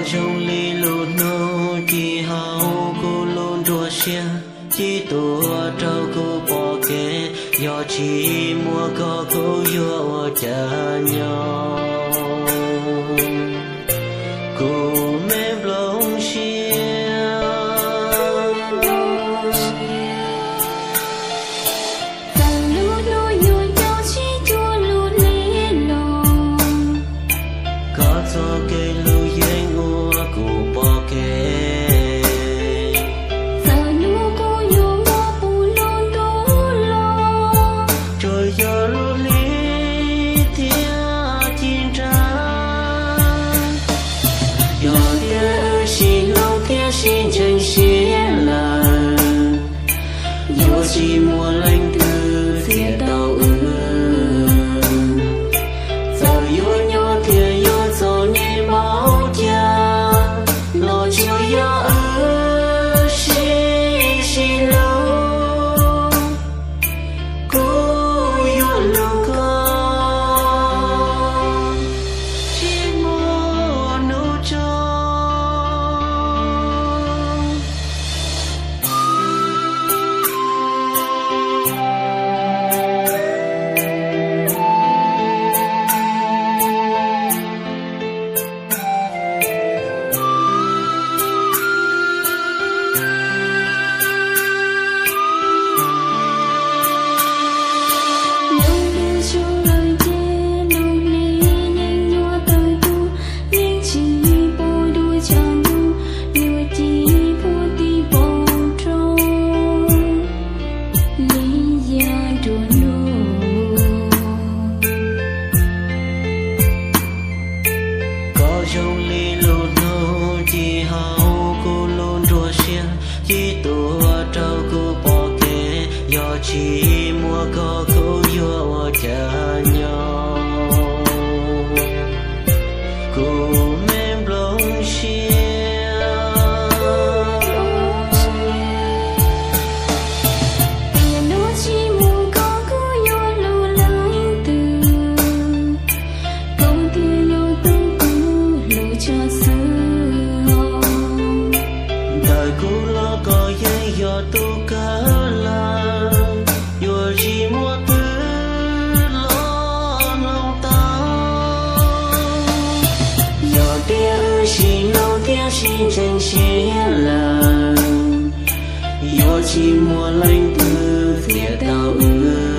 Zoo li lub hnub ci hauv kuv lub nruab siab, ci tuaj rau kuv pom kev, yog tsis muaj koj kuv yuav ua cas nyob. Kuv me nplooj siab. Txawm lub hnub yuav nco tsis cuag lub hli los, koj txoj kev hlub yeej ua kuv pom kev. Txawm hnub kuv yuav muaj puv lub ntuj los, tsuas yog lub hli thiaj ci nrag. Yog tias wb sib hlub thiab sib ntseeg siab lawm, yuav tsis muaj leej twg txiav tau wb. Txawm yuav nyob thiab yuav txom nyem npaum cas, los tsuas yog wb sib sib hlub, kuv yuav hlub koj tsis muaj hnub tso. Lub ntuj tsaus lawm ces lub hli yeej nyuaj tawm tuaj, yeej tsis pom dua tshav ntuj, yuav ci phua tib pob roob li yam nruab hnub. Koj zoo li lub hnub ci hauv kuv lub nruab siab, ci tuaj rau kuv pom kev, yog tsis muaj koj kuv yuav ua cas nyob. Kuv me nplooj siab. Tiam no tsis muaj koj kuv yuav hlub leej twg, koj thiaj yog tus kuv hlub tshaj xwb. Ntawm kuv los koj yeej yog tus kawg lawm, yuav tsis muaj twg los mloog tau. Yog tias wb sib hlub thiab sib ntseeg siab lawm, yuav tsis muaj leej twg txiav tau wb.